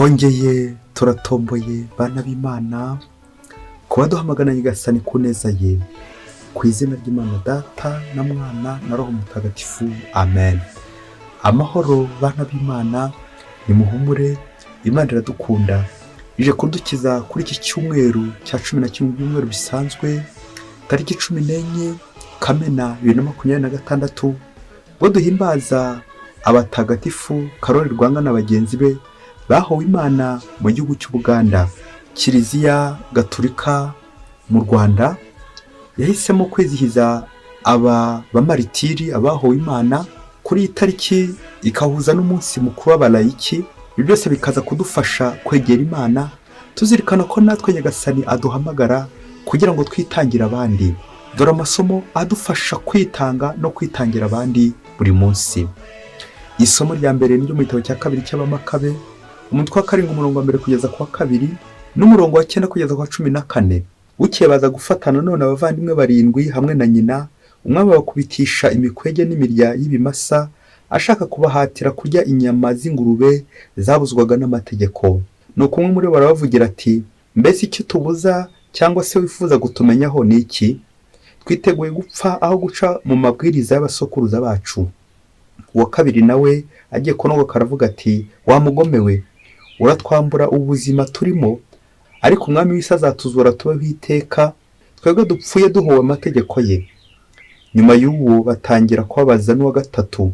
Twongeye turatomboye, bana b'Imana, kuba duhamagana Nyagasani ku neza ye. Ku izina ry'Imana Data na Mwana na Roho Mutagatifu, amen. Amahoro, bana b'Imana, nimuhumure, Imana iradukunda, ije kudukiza kuri iki cyumweru cya 11 byumweru bisanzwe, tariki 14 Kamena 2026, ubwo duhimbaza abatagatifu Karoli Lwanga na bagenzi be bahowe Imana mu gihugu cy'Ubuganda. Kiliziya Gaturika mu Rwanda yahisemo kwizihiza aba bamaritiri, abahowe Imana, kuri iyi tariki, ikahuza n'umunsi mukuru w'abalayiki. Ibi byose bikaza kudufasha kwegera Imana, tuzirikana ko natwe Nyagasani aduhamagara kugira ngo twitangire abandi. Dore amasomo adufasha kwitanga no kwitangira abandi buri munsi. Isomo rya mbere ni ryo mu gitabo cya kabiri cy'Abamakabe, umutwe wa 7, umurongo wa 1 kugeza ku wa 2 n'umurongo wa 9 kugeza ku wa 14. Bukeye baza gufatana none abavandimwe barindwi hamwe na nyina. Umwami abakubitisha imikwege n'imirya y'ibimasa, ashaka kubahatira kurya inyama z'ingurube zabuzwaga n'amategeko. Nuko umwe muri bo arabavugira ati: "Mbese icyo tubuza cyangwa se wifuza kutumenyaho ni iki? Twiteguye gupfa aho guca mu mabwiriza y'abasokuruza bacu." Uwa kabiri nawe agiye kunogoka aravuga ati: "Wa mugome we, uratwambura ubuzima turimo, ariko Umwami w'isi azatuzura tubeho iteka, twebwe dupfuye duhowe amategeko ye." Nyuma y'uwo batangira kubabaza n'uwa gatatu.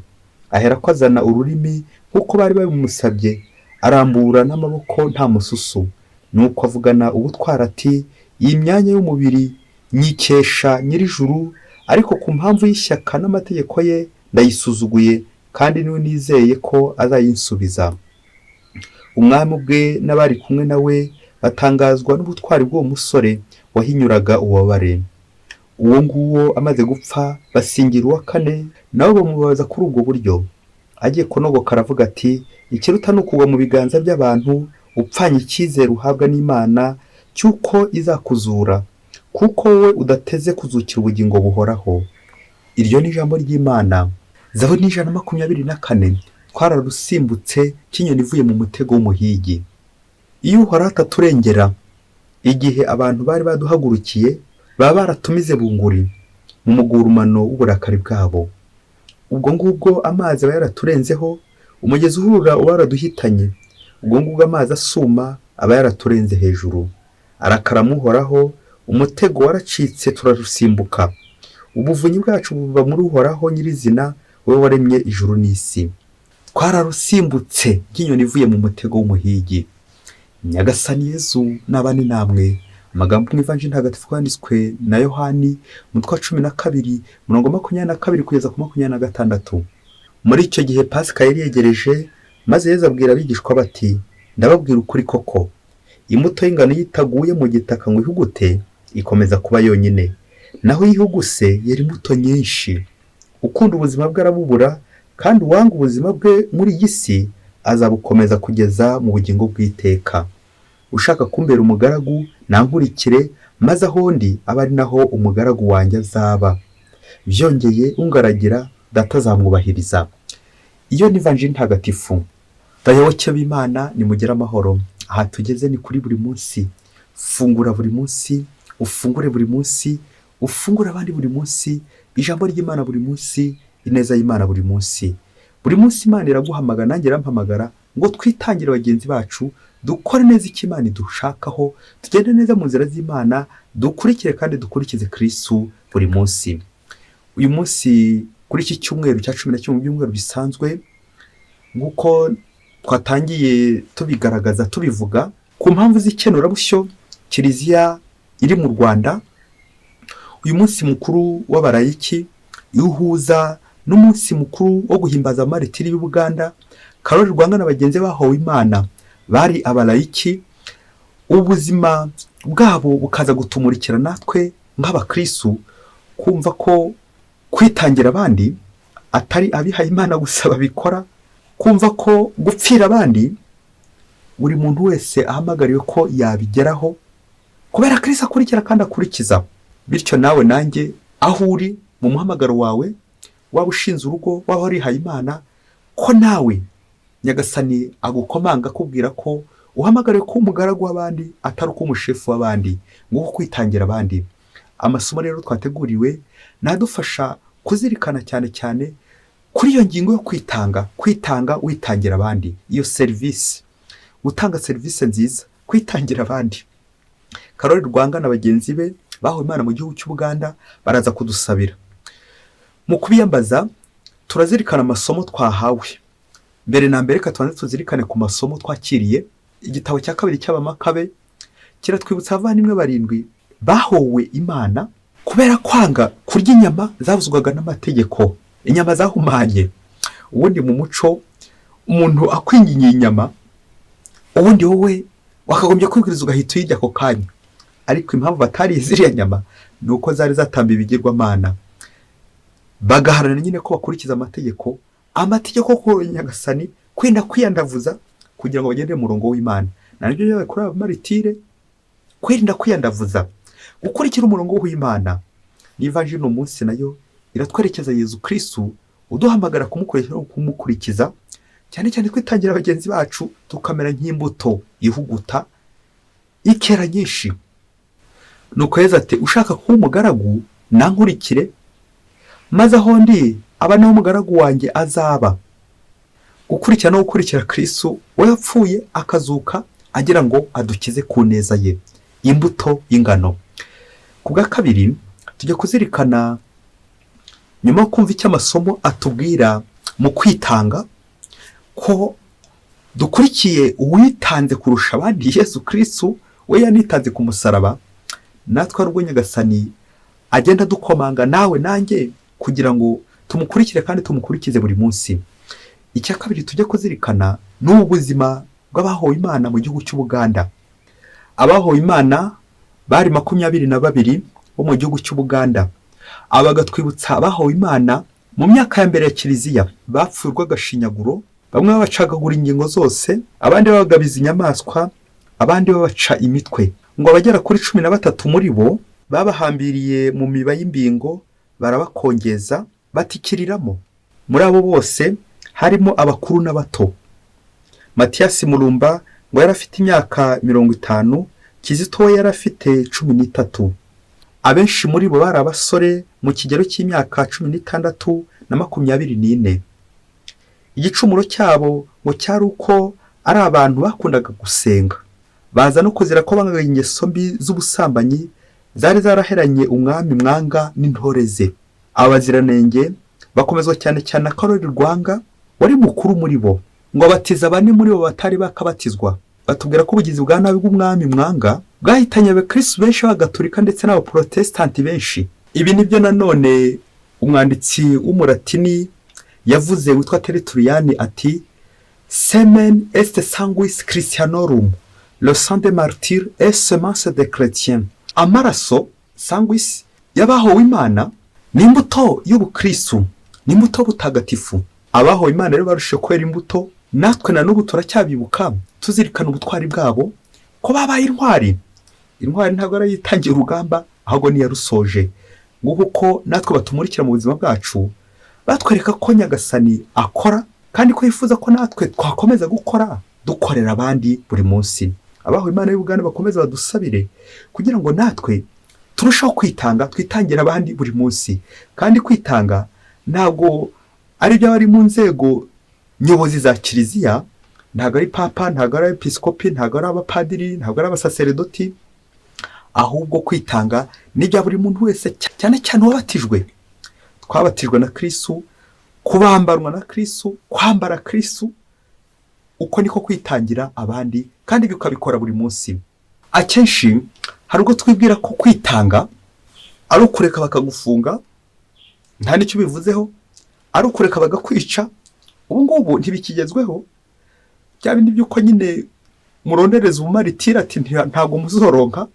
Aherako azana ururimi nk'uko bari babimusabye, arambura n'amaboko nta mususu. Nuko avugana ubutwari ati: "Iyi myanya y'umubiri nyikesha Nyir'ijuru, ariko ku mpamvu y'ishyaka n'amategeko ye ndayisuzuguye, kandi niwe nizeye ko azayinsubiza." Umwami ubwe n'abari kumwe na we batangazwa n'ubutwari bw'uwo musore wahinyuraga ububabare. Uwo nguwo amaze gupfa, basingira uwa kane, nabo bamubaza kuri ubwo buryo. Agiye kunogoka aravuga ati: "Ikiruta ni ukugwa mu biganza by'abantu upfanye icyizere uhabwa n'Imana cy'uko izakuzura, kuko wowe udateze kuzukira ubugingo buhoraho." Iryo ni ijambo ry'Imana. Zaburi ni 124. Twararusimbutse nk'inyoni ivuye mu mutego w'umuhigi. Iyo Uhoraho ataturengera igihe abantu bari baduhagurukiye, baba baratumize bunguri mu mugurumano w'uburakari bwabo. Ubwo ngubwo amazi aba yaraturenzeho, umugezi uhurura uba waraduhitanye. Ubwo ngubwo amazi asuma aba yaraturenze hejuru. Arakarama Uhoraho, umutego waracitse, turarusimbuka. Ubuvunyi bwacu buva muri Uhoraho nyirizina, we waremye ijuru n'isi. Twararusimbutse nk'inyoni ivuye mu mutego w'umuhigi. Nyagasani Yezu nabane namwe. Amagambo mu Ivanjiri ntagatifu yanditswe na Yohani, umutwe wa 12, umurongo 22 kugeza ku 26. Muri icyo gihe Pasika yari yegereje, maze Yezu abwira abigishwa bati: "Ndababwira ukuri koko, imbuto y'ingano iyo itaguye mu gitaka ngo ihugute, ikomeza kuba yonyine, naho iyo ihuguse yera imbuto nyinshi. Ukunda ubuzima bwe arabubura, kandi uwanga ubuzima bwe muri iyi si azabukomeza kugeza mu bugingo bw'iteka. Ushaka kumbera umugaragu nankurikire, maze aho ndi abe ari naho umugaragu wanjye azaba. Byongeye, ungaragira Data azamwubahiriza." Iyo ni Ivanjiri ntagatifu. Bayoboke b'Imana, nimugire amahoro. Aha tugeze ni kuri buri munsi. Fungura buri munsi, ufungure buri munsi, ufungure abandi buri munsi, ijambo ry'Imana buri munsi, ineza y'Imana buri munsi. Buri munsi Imana iraguhamagara, nanjye irampamagara ngo twitangire bagenzi bacu, dukore neza icyo Imana idushakaho, tugende neza mu nzira z'Imana, dukurikire kandi dukurikize Kirisitu buri munsi. Uyu munsi, kuri iki cyumweru cya 11 mu byumweru bisanzwe, nk'uko twatangiye tubigaragaza, tubivuga, ku mpamvu z'ikenurabushyo Kiliziya iri mu Rwanda, uyu munsi mukuru w'abarayiki iwuhuza n'umunsi mukuru wo guhimbaza amaritiri y'Ubuganda, Karoli Lwanga na bagenzi bahowe Imana bari abalayiki. Ubuzima bwabo bukaza gutumurikira natwe nk'abakristu kumva ko kwitangira abandi atari abihaye Imana gusa babikora, kumva ko gupfira abandi buri muntu wese ahamagariwe ko yabigeraho kubera Kristo akurikira kandi akurikiza. Bityo nawe nanjye, aho uri mu muhamagaro wawe, waba ushinze urugo, waba warihaye Imana, ko nawe Nyagasani agukomanga akubwira ko Uhamagariwe kuba umugaragu w'abandi, atari ukuba umushefu w'abandi. Nguko kwitangira abandi. Amasomo rero twateguriwe nadufasha kuzirikana cyane cyane kuri iyo ngingo yo kwitanga, kwitanga witangira abandi, iyo serivisi, gutanga serivisi nziza, kwitangira abandi. Karoli Rwanga na bagenzi be bahawe Imana mu gihugu cy'Ubuganda baraza kudusabira. Mu kubiyambaza turazirikana amasomo twahawe. Mbere na mbere reka tubanze tuzirikane ku masomo twakiriye. Igitabo cya kabiri cy'Abamakabe kiratwibutsa abavandimwe barindwi bahowe Imana kubera kwanga kurya inyama zabuzwaga n'amategeko, inyama zahumanye. Ubundi mu muco umuntu akwingingiye inyama, ubundi wowe wakagombye kwibwiriza ugahita uyirya ako kanya. Ariko impamvu batariye ziriya nyama ni uko zari zatambiye ibigirwamana, bagaharanira nyine ko bakurikiza amategeko, amategeko ko Nyagasani kwenda kwiyandavuza kugira ngo bagende mu murongo w'Imana. Na nibyo byabaye kuri aba maritire, kwirinda kwiyandavuza, gukurikira umurongo w'Imana. N'ivanjiri uno munsi nayo iratwerekeza Yezu Kristu uduhamagara kumukoresha no kumukurikiza, cyane cyane kwitangira bagenzi bacu, tukamera nk'imbuto ihuguta ikera nyinshi. Nuko Yezu ati ushaka kuba umugaragu nankurikire, maze aho ndi aba niho umugaragu wanjye azaba. Gukurikira no gukurikira Kristu we yapfuye akazuka agira ngo adukize ku neza ye, imbuto y'ingano. Ku bwa kabiri tujya kuzirikana nyuma yo kumva icyo amasomo atubwira mu kwitanga, ko dukurikiye uwitanze kurusha abandi, Yezu Kristu we yanitanze ku musaraba. Natwe ari ubwo Nyagasani agenda dukomanga nawe nanjye kugira ngo tumukurikire kandi tumukurikize buri munsi. Icya kabiri tujya kuzirikana ni ubuzima bw'abahowe Imana mu gihugu cy'Ubuganda. Abahowe Imana bari 22 bo mu gihugu cy'Ubuganda. Aba bagatwibutsa abahowe Imana mu myaka ya mbere ya Kiliziya, bapfuye urw'agashinyaguro, bamwe babacagagura ingingo zose, abandi babagabiza inyamaswa, abandi babaca imitwe. Ngo abagera kuri 13 muri bo babahambiriye mu miba y'imbingo barabakongeza batikiriramo. Muri abo bose harimo abakuru n'abato. Matiyasi Murumba ngo yari afite imyaka 50, Kizito we yari afite 13. Abenshi muri bo bari abasore mu kigero cy'imyaka 16 na 24. Igicumuro cyabo ngo cyari uko ari abantu bakundaga gusenga, baza no kuzira ko bangaga ingeso mbi z'ubusambanyi zari zaraheranye umwami Mwanga n'intore ze. Aba baziranenge bakomezwa cyane cyane na Karoli Rwanga wari mukuru muri bo, ngo abatiza bane muri bo batari bakabatizwa. Batubwira ko ubugizi bwa nabi bw'umwami Mwanga bwahitanye abakristu benshi b'abagatolika ndetse n'abaprotesitanti benshi. Ibi nibyo nanone umwanditsi w'umulatini yavuze witwa Tertullian ati semen est sanguis Christianorum, le sang des martyrs est semence des chrétiens. Amaraso sanguis y'abahowe Imana ni imbuto y'ubukristu, ni imbuto y'ubutagatifu. Abahowe Imana rero barushijeho kwera imbuto, natwe na n'ubu turacyabibuka tuzirikana ubutwari bwabo ko babaye intwari. Intwari ntabwo arayitangiye urugamba, ahubwo niyarusoje. Nguko uko natwe batumurikira mu buzima bwacu, batwereka ko Nyagasani akora kandi ko yifuza ko natwe twakomeza gukora dukorera abandi buri munsi. Abahowe Imana y'Ubuganda bakomeza badusabire kugira ngo natwe turusheho kwitanga, twitangira abandi buri munsi. Kandi kwitanga ntabwo ari iby'abari mu nzego nyobozi za Kiliziya, ntabwo ari papa, ntabwo ari episikopi, ntabwo ari abapadiri, ntabwo ari abasaseredoti, ahubwo kwitanga ni ibya buri muntu wese, cyane cyane uwabatijwe. Twabatijwe na Kristu, kubambanwa na Kristu, kwambara Kristu, uko niko kwitangira abandi, kandi ibyo ukabikora buri munsi. Akenshi hari ubwo twibwira ko kwitanga ari ukureka bakagufunga nta n'icyo ubivuzeho, ari ukureka bagakwica. Ubu ngubu ntibikigezweho, bya bindi by'uko nyine murondereza ubumaritira ati ntabwo muzoronka.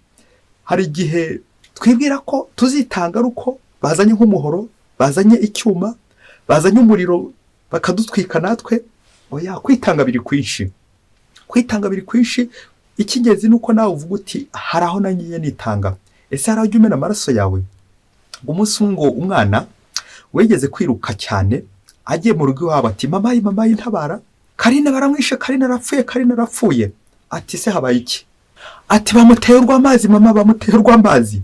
Hari igihe twibwira ko tuzitanga ari uko bazanye nk'umuhoro, bazanye icyuma, bazanye umuriro bakadutwika natwe. Oya, kwitanga biri kwinshi, kwitanga biri kwinshi. Icy'ingenzi ni uko nawe uvuga uti hari aho nanjye nitanga. Ese hari aho ujya umena amaraso yawe? Umunsi umwe ngo umwana wigeze kwiruka cyane agiye mu rugo iwabo ati mamayi mamayi ntabara, Karine baramwishe, Karine arapfuye, Karine arapfuye. Ati: "Se habaye iki?" Ati: "Bamuteye urw'amazi mama, bamuteye urw'amazi.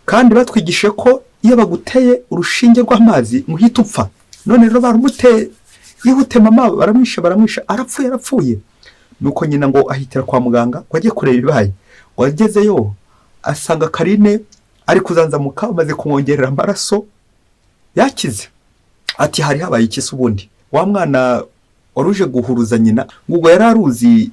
Kandi batwigishije ko iyo baguteye urushinge rw'amazi uhita upfa. None rero barumuteye. Ihute mama, baramwishe, baramwishe, arapfuye, arapfuye." Nuko nyina ngo ahitira kwa muganga ngo ajye kureba ibibaye. Ngo agezeyo asanga Karine ari kuzanzamuka, bamaze kumwongerera amaraso, yakize. Ati: "Hari habaye iki se ubundi?" Wa mwana wari uje guhuruza nyina ngo ubwo yari aruzi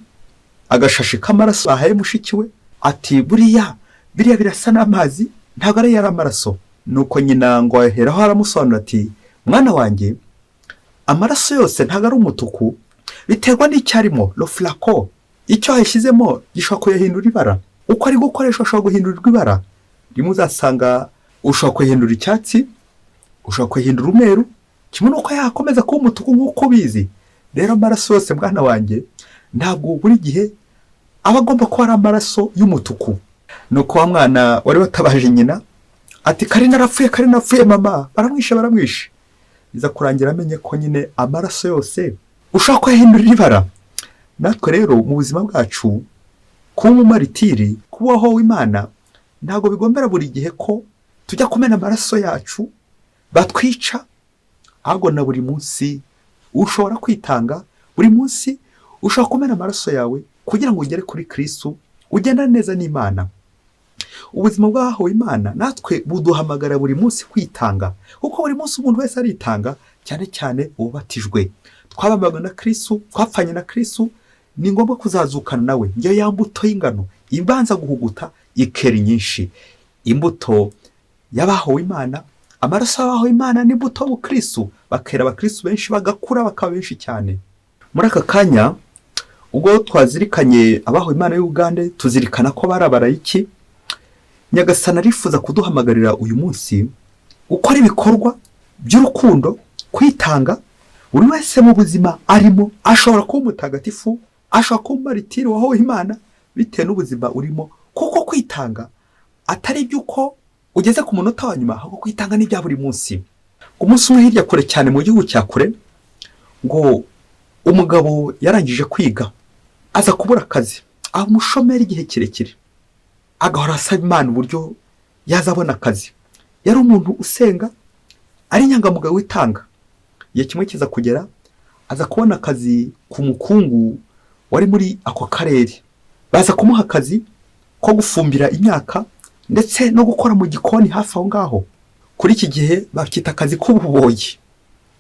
agashashi k'amaraso ahaye mushiki we, ati: "Buriya biriya birasa n'amazi, ntabwo ari yari amaraso." Nuko nyina ngo aheraho aramusobanura ati: "Mwana wanjye, amaraso yose ntabwo ari umutuku, biterwa n'icyo arimo. Le flacon, icyo wayishyizemo gishobora kuyahindura ibara. Uko ari gukoreshwa ashobora guhindurirwa ibara. Rimwe uzasanga ushobora kuyahindura icyatsi, ushobora kuyahindura umweru, kimwe n'uko yakomeza kuba umutuku nk'uko ubizi. Rero amaraso yose, mwana wanjye, ntabwo buri gihe aba agomba kuba ari amaraso y'umutuku." Nuko wa mwana wari watabaje nyina ati: "Karine arapfuye, Karine arapfuye mama, baramwishe, baramwishe." Biza kurangira amenye ko nyine amaraso yose ushobora kuyahindurira ibara. Natwe rero mu buzima bwacu, kuba umumaritiri, kubaho w'Imana, ntabwo bigombera buri gihe ko tujya kumena amaraso yacu batwica, ahubwo na buri munsi ushobora kwitanga, buri munsi ushobora kumena amaraso yawe kugira ngo ugere kuri Kirisitu, ugendane neza n'Imana. Ubuzima bw'abahawe Imana natwe buduhamagara buri munsi kwitanga, kuko buri munsi umuntu wese aritanga, cyane cyane ubatijwe. Twabambanywe na Kirisitu, twapfanye na Kirisitu, ni ngombwa kuzazukana nawe. Ngiyo ya mbuto y'ingano ibanza guhuguta ikera nyinshi. Imbuto y'abahawe Imana, amaraso y'abahawe Imana n'imbuto y'ubukristu, bakera abakristu benshi, bagakura bakaba benshi cyane. Muri aka kanya ubwo twazirikanye abahawe Imana y'Ubugande, tuzirikana ko bari abarayiki, Nyagasani arifuza kuduhamagarira uyu munsi gukora ibikorwa by'urukundo, kwitanga. Buri wese mu buzima arimo ashobora kuba umutagatifu, ashobora kuba umumaritiri wahawe Imana bitewe n'ubuzima urimo, kuko kwitanga atari iby'uko ugeze ku munota wa nyuma, ahubwo kwitanga ni ibya buri munsi. Umunsi umwe hirya kure cyane mu gihugu cya kure, ngo umugabo yarangije kwiga aza kubura akazi, aba umushomeri igihe kirekire, agahora asaba Imana uburyo yazabona akazi. Yari umuntu usenga, ari inyangamugayo witanga. Igihe kimwe kiza kugera aza kubona akazi ku mukungu wari muri ako karere. Baza kumuha akazi ko gufumbira imyaka ndetse no gukora mu gikoni hafi aho ngaho. Kuri iki gihe bacyita akazi k'ububoyi.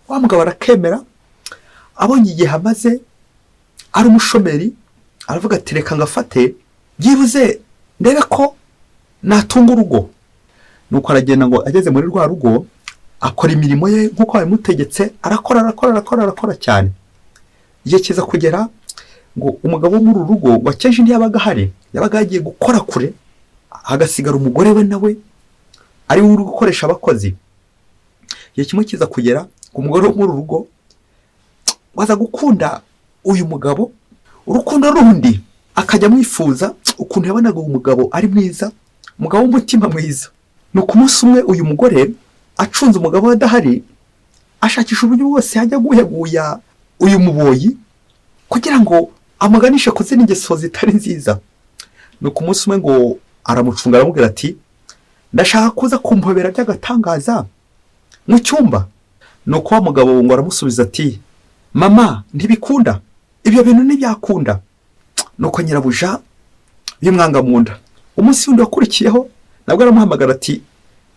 Wa mugabo arakemera. Abonye igihe amaze ari umushomeri, aravuga ati: "Reka ngafate, byibuze ndebe ko natunga urugo." Nuko aragenda. Ngo ageze muri rwa rugo akora imirimo ye nk'uko babimutegetse, arakora, arakora, arakora, arakora cyane. Igihe kiza kugera ngo umugabo wo muri uru rugo ngo akenshi ntiyabaga ahari, yabaga yagiye gukora kure, hagasigara umugore we, nawe ari we uri gukoresha abakozi. Igihe kimwe kiza kugera ngo umugore wo muri uru rugo waza gukunda uyu mugabo urukundo rundi, akajya amwifuza ukuntu yabonaga uwo mugabo ari mwiza, umugabo w'umutima mwiza. Ni umunsi umwe uyu mugore acunze umugabo we adahari, ashakisha uburyo bwose yajya aguyaguya uyu muboyi kugira ngo amuganishe ku zindi ngeso zitari nziza. Ni umunsi umwe ngo aramucunga, aramubwira ati: "Ndashaka kuza kumpobera by'agatangaza mu cyumba." Ni uko wa mugabo ngo aramusubiza ati: "Mama, ntibikunda, ibyo bintu ntibyakunda." Nuko nyirabuja bimwanga mu nda. Umunsi wundi wakurikiyeho nabwo aramuhamagara ati: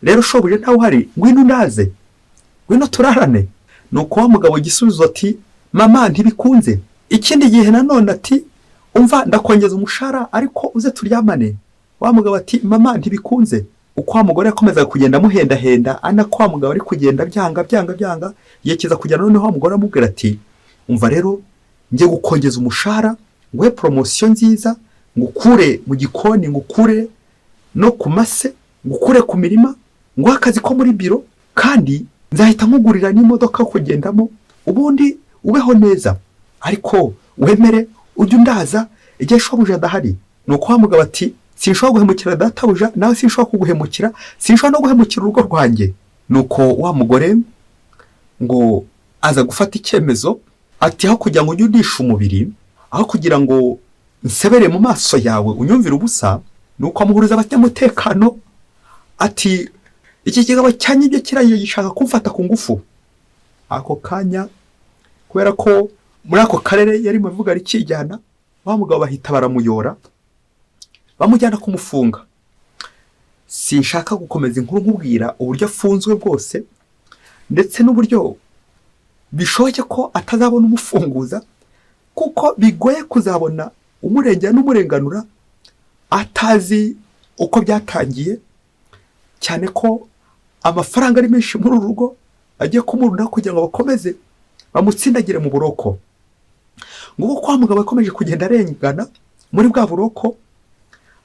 "Rero shobuja ntawe uhari, ngwino undaze, ngwino turarane." Nuko wa mugabo igisubizo ati: "Mama, ntibikunze." Ikindi gihe nanone ati: "Umva, ndakongeza umushahara ariko uze turyamane." Wa mugabo ati: "Mama, ntibikunze." Uko wa mugore yakomezaga kugenda amuhendahenda, anako wa mugabo ari kugenda byanga, byanga, byanga, igihe kiza kugera noneho wa mugore aramubwira ati: "Umva rero, njye gukongeza umushahara, nguhe promotion nziza, ngukure mu gikoni, ngukure no ku mase, ngukure ku mirima, nguhe akazi ko muri biro, kandi nzahita nkugurira n'imodoka yo kugendamo, ubundi ubeho neza, ariko wemere ujye undaza igihe shobuja adahari." Ni uko wa mugabo ati: "Sinshobora guhemukira databuja, nawe sinshobora kuguhemukira, sinshobora no guhemukira urugo rwanjye." Nuko wa mugore ngo aza gufata icyemezo ati: "Aho kugira ngo ujye undisha umubiri, aho kugira ngo Nsebere mu maso yawe unyumvire ubusa. Nuko amuhuriza abanyamutekano, ati: "Iki kigabo cyanyibye kiragiye gishaka kumfata ku ngufu." Ako kanya, kubera ko muri ako karere yari mu bivuga rikijyana, wa mugabo bahita baramuyora, bamujyana kumufunga. Sinshaka gukomeza inkuru nkubwira uburyo afunzwe bwose, ndetse n'uburyo bishoboke ko atazabona umufunguza, kuko bigoye kuzabona umurengera n'umurenganura atazi uko byatangiye, cyane ko amafaranga ari menshi muri uru rugo agiye kumurunda kugira ngo bakomeze bamutsindagire mu buroko. Nguko kwa mugabo yakomeje kugenda arengana muri bwa buroko,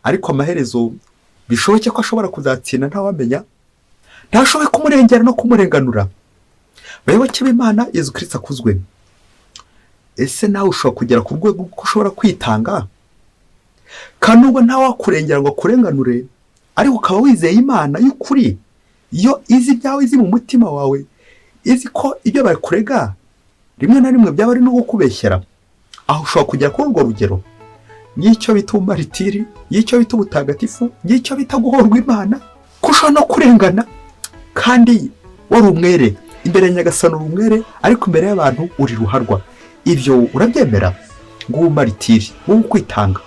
ariko amaherezo bishoboke ko ashobora kuzatsinda, ntawamenya, ntashoboye kumurengera no kumurenganura. Bayoboke b'Imana, Yezu Kirisita akuzwe. Ese nawe ushobora kugera ku rwego ko ushobora kwitanga, kandi nubwo ntawakurengera ngo akurenganure, ariko ukaba wizeye Imana y'ukuri, yo izi ibyawe, izi mu mutima wawe, izi ko ibyo bakurega rimwe na rimwe byaba ari no kukubeshyera? Aho ushobora kugera kuri urwo rugero n'icyo bita ubumaritiri, n'icyo bita ubutagatifu, n'icyo bita guhorwa Imana, ko ushobora no kurengana kandi wari umwere imbere ya Nyagasani, uri umwere, ariko imbere y'abantu uri ruharwa? Ibyo urabyemera? Ngo ubumaritiri, wowe kwitanga.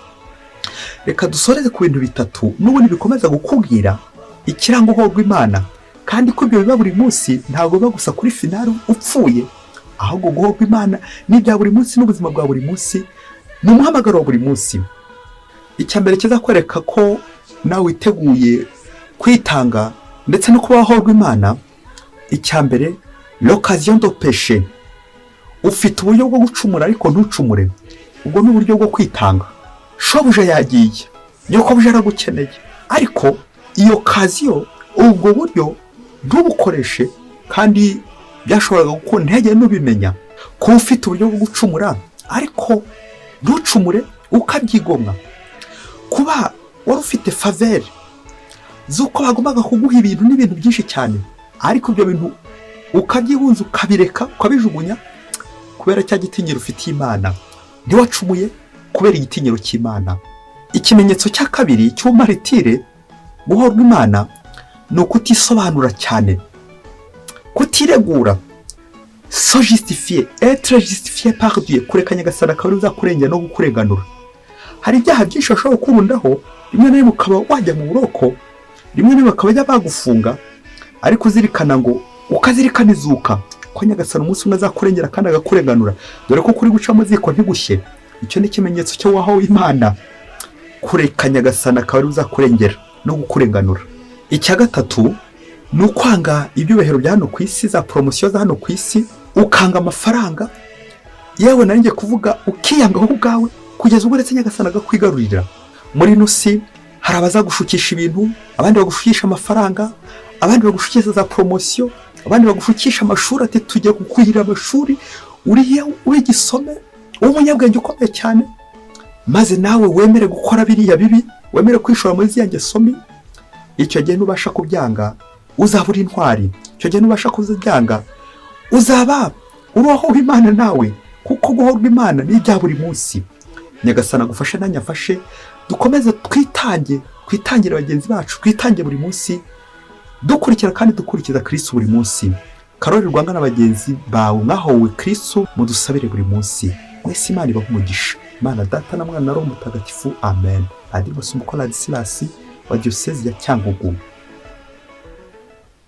Reka dusoreze ku bintu bitatu n'ubundi bikomeza gukubwira ikiranga uhorwa Imana, kandi ko ibyo biba buri munsi, ntabwo biba gusa kuri finale upfuye, ahubwo guhorwa Imana ni ibya buri munsi, n'ubuzima bwa buri munsi, ni umuhamagaro wa buri munsi. Icya mbere kizakwereka ko nawe witeguye kwitanga ndetse no kuba wahorwa Imana, icya mbere, l'occasion de pécher. Ufite uburyo bwo gucumura ariko ntucumure. Ubwo ni uburyo bwo kwitanga. Shobuja yagiye, nyokobuja aragukeneye, ariko iyo occasion, ubwo buryo ntubukoreshe, kandi byashoboraga gukunda ntihagire n'ubimenya. Kuba ufite uburyo bwo gucumura ariko ntucumure, ukabyigomwa. Kuba wari ufite faveur z'uko bagombaga kuguha ibintu n'ibintu byinshi cyane, ariko ibyo bintu ukabyihunza, ukabireka, ukabijugunya kubera cya gitinyiro ufitiye Imana. Ntiwacumuye kubera igitinyiro cy'Imana. Ikimenyetso cya kabiri cy'ubumaritire, guhorwa Imana, ni ukutisobanura cyane, kutiregura, se justifier, être justifié par Dieu, kureka Nyagasani akaba ari uzakurengera no kukurenganura. Hari ibyaha byinshi bashobora kukurundaho, rimwe na rimwe ukaba wajya mu buroko, rimwe na rimwe bakaba bagufunga, ariko uzirikana ngo ukazirikana izuka, ko Nyagasani umunsi umwe azakurengera kandi agakurenganura, dore ko kuri guca mu ziko ntigushye. Icyo ni ikimenyetso cyo wahawe Imana, kureka Nyagasani akaba ari uzakurengera no kukurenganura. Icya gatatu ni ukwanga ibyubahiro bya hano ku isi, za promotion za hano ku isi, ukanga amafaranga, yewe nanjye kuvuga ukiyanga wowe ubwawe, kugeza ubwo uretse Nyagasani agakwigarurira. Muri ino si hari abazagushukisha ibintu, abandi bagushukisha amafaranga, abandi bagushukisha za promotion, abandi bagushukisha amashuri, ati: "Tujya kukwihira amashuri, uriye w'igisome w'umunyabwenge ukomeye cyane," maze nawe wemere gukora biriya bibi, wemere kwishora muri ziriya ngeso mbi. Icyo gihe nubasha kubyanga uzaba uri intwari. Icyo gihe nubasha kubyanga uzaba uri uwahowe Imana nawe, kuko guhorwa Imana ni ibya buri munsi. Nyagasani agufashe nanjye afashe, dukomeze twitange, twitangire bagenzi bacu, twitange buri munsi, dukurikira kandi dukurikiza Kirisitu buri munsi. Karori Rwanga na bagenzi bawe mwahowe Kirisitu, mudusabire buri munsi. Mwese Imana ibahe umugisha, Imana Data na Mwana na Roho Mutagatifu. Amen. Padiri Masumbuko Ladislas wa Diyosezi ya Cyangugu.